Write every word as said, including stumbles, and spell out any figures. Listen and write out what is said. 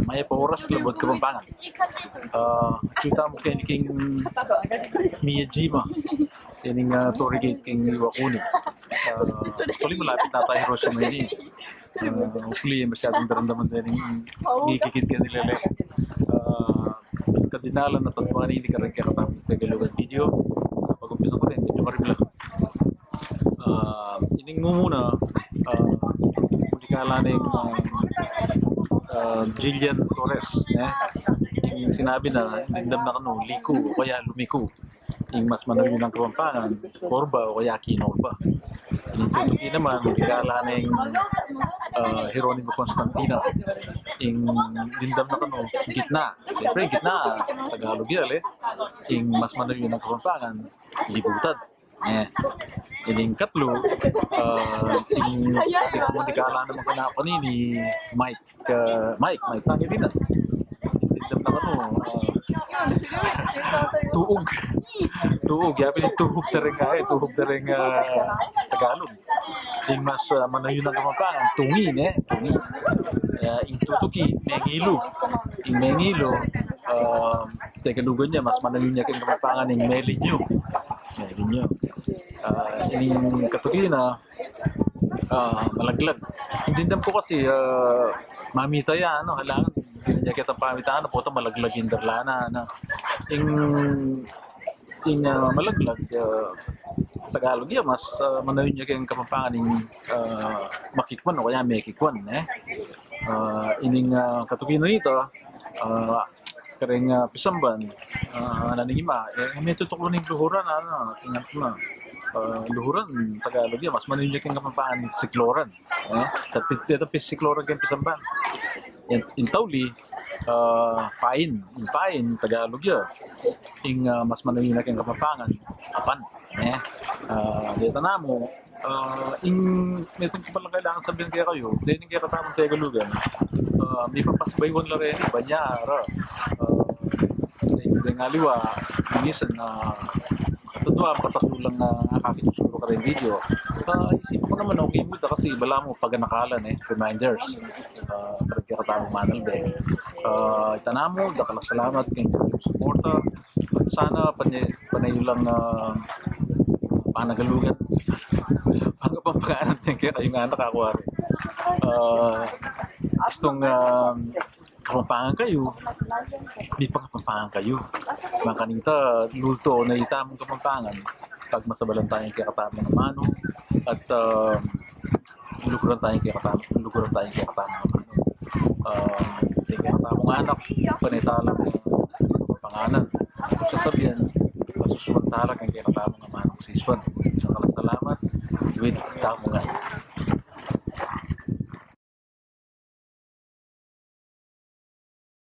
Mayap a oras, labuad Kapampangan. Ah, atyu tamu keni king Miyajima. Keni king, ah, Torii Gate king Iwakuni. Ah, actually, malapit na tamu Hiroshima ini. Ah, hopefully, masyadung daramdaman da ring ngikikit keni lele. Ah, kadinalan at atwa ini kareng kekatamung Tegalugan video. Ah, pag-umpisa ku rin, medyo marimla. Ah, ining mumuna, ah, munikala neng, ah, ah, Jillian Torres, eh? Ing sinabi na, dimdam na kanu, liku, o kaya lumiku. Ing mas manayun a Kapampangan, korba, o kaya kinorba. Ining tutuki naman, munikala neng, ah, Jeronimo Constantino. Ing dimdam na kanu, gitna. Siyempre, gitna, Tagalog ya, e. Ing mas manayun a Kapampangan, libutad. Eh, ining katlu, ah, ing, ing munikala naman kanaku ini, Mike, ah, Mike, Mike Pangilinan. Dimdam na kanu, ah, tuug. Tuug, yapin tuug da ring, e, tuug da ring, ah, Tagalog. Ing mas, ah, manayun a Kapampangan, tungi, ne? Tungi. Ah, ing tutuki, mengilu. Ing mengilu, ah, Tegalugan ya, mas manayun ya king Kapampangan, ing melinyu. Melinyu. Ah, ining katuki na, ah, malaglag. Ing dimdam ku kasi, ah, mamita ya, ano, kailangan, hindi na niya kita pamita, ano, pota malaglag ing darla na, ano. Ing, ing, ah, malaglag, ah, Tagalog ya, mas, ah, manayun ya king Kapampangan ing, ah, makikwan o kaya mekikwan, e. Ah, ining, ah, katuki na nita, ah, kareng, ah, pisamban, ah, nanu ning ima, e, e, me tutuklu ning luhuran, ano, tingnan ku na. Ah, luhuran, Tagalog ya, mas manayun ya king Kapampangan sikloran. E, tapi, tapi sikloran king pisamban. Ing, ing tauli, ah, pain, ing pain, Tagalog ya. Ing, ah, mas manayun ya king Kapampangan, apan. E, ah, deta namu, ah, ing, metung ku palang kailangan sabian kekayu, dening kekatamung Tegalugan, ah, mipapasibayuan la reni, banya ra. Ah, deng, deng aliwa, minsan, ah, makatadua, makatatlu lang, ah, akakit ku siguru kareng video. Ah, isipan ku naman, okay mu ita kasi balamu paganakalan, e, reminders. Ah, kareng kekatamung manalbe. Ah, ita namu, dakal a salamat keng suporta. Sana pane-, pane yu lang, ah, panagalugan. Pangapampanganan deng kekayung anak, aku ari. Ah, istung, ah, Kapampangan kayu, mipangapampangan kayu. Makanita, lulto na itamung Kapampangan. Pagmasabalan taya ing kekatamung amanu, at, ah, luguran taya ing kekatamung, luguran taya ing kekatamung amanu. Ah, ing kekatamung anak, pane tala lang panganan. Kung sasabian, pasusuan tala keng kekatamung amanu, sisuan. Dakal a salamat, luid tamu ngan.